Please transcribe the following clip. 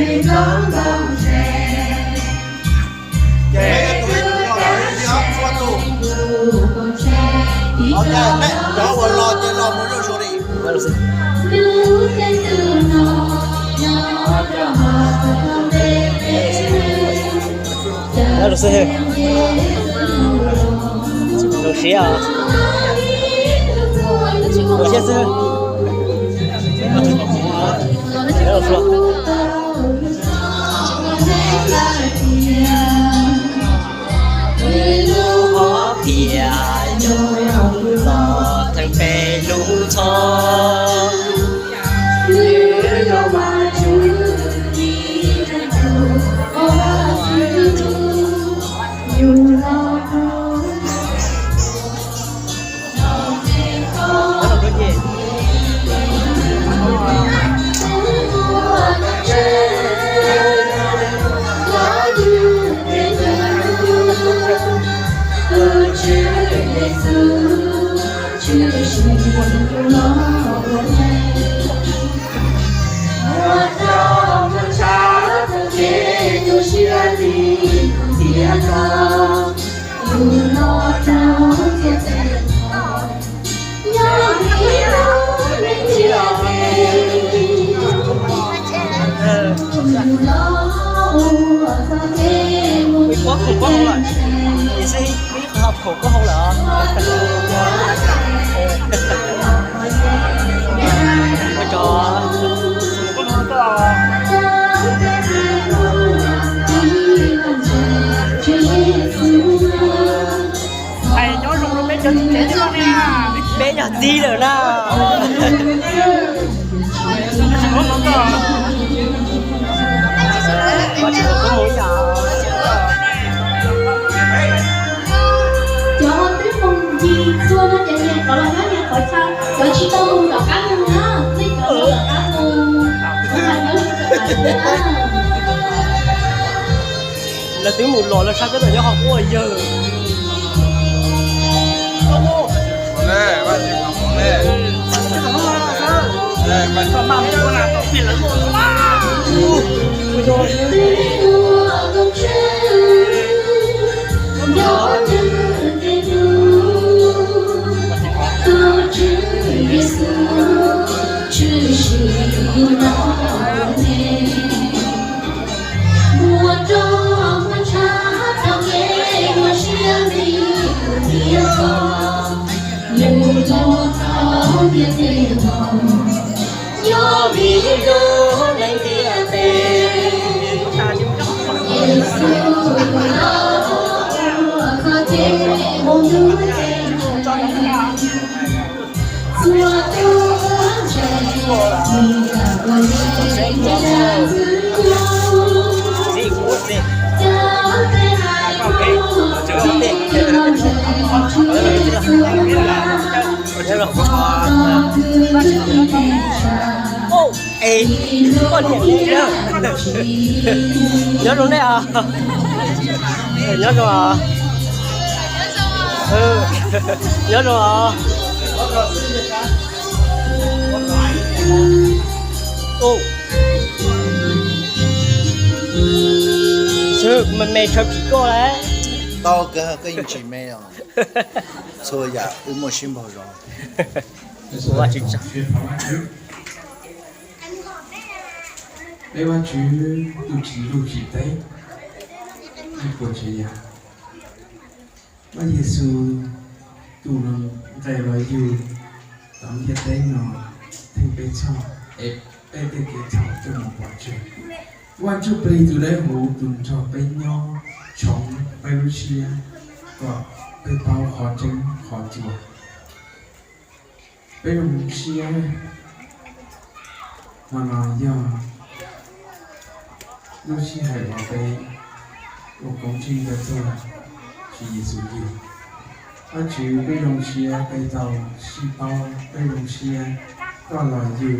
Ces tus ib tug los lawm, ib tug ua tus. Cov uas los ces los mus loj zog li. Lub xwb, zoo siab, zoo siab xwb. Tias yog los theej peb lub txhoj. Ua khoom koj hau lawm, ib xib ib khoom koj hau lawm. Ua tso. Hais nyob zoo rau peb cov txiv tsev thiab na. Peb yog txiv lawm na. Cov twb mus ncig txhua no ces nyias rov los nyob nyias qhov chaw, cov tsis tau mus rov qab mus na, nej cov mus rov qab mus. Lawv twb mus los lawv sab teb lawm nyob hauv ua yawg. Es, koj niam, nyob zoo nej os. Nyob zoo os. Nyob zoo os. Sw, me me tshawv phim koj lawm. Tau kawg, koj yeej tsis me os. Txhua yam wb muaj sib npaug zog. Peb Vajtswv tus tsim luj tsim teb, nej puas tsav yam? Vaj Yexus tus nqes los yug tom ntiaj teb no theej peb txhoj, es peb tej kev txhaum coj mus pov tseg. Vaj Ntsuj Plig tus dawb huv tus nrog peb nyob, tshoov peb lub siab kom peb paub qhov tseeb qhov tsuas. Peb zoo siab no los yog lub sij hawm uas peb ua koob tsheej rau txog Tswv Yexus yug. Vajtswv, peb zoo siab peb tau sib paub, peb zoo siab koj los yug.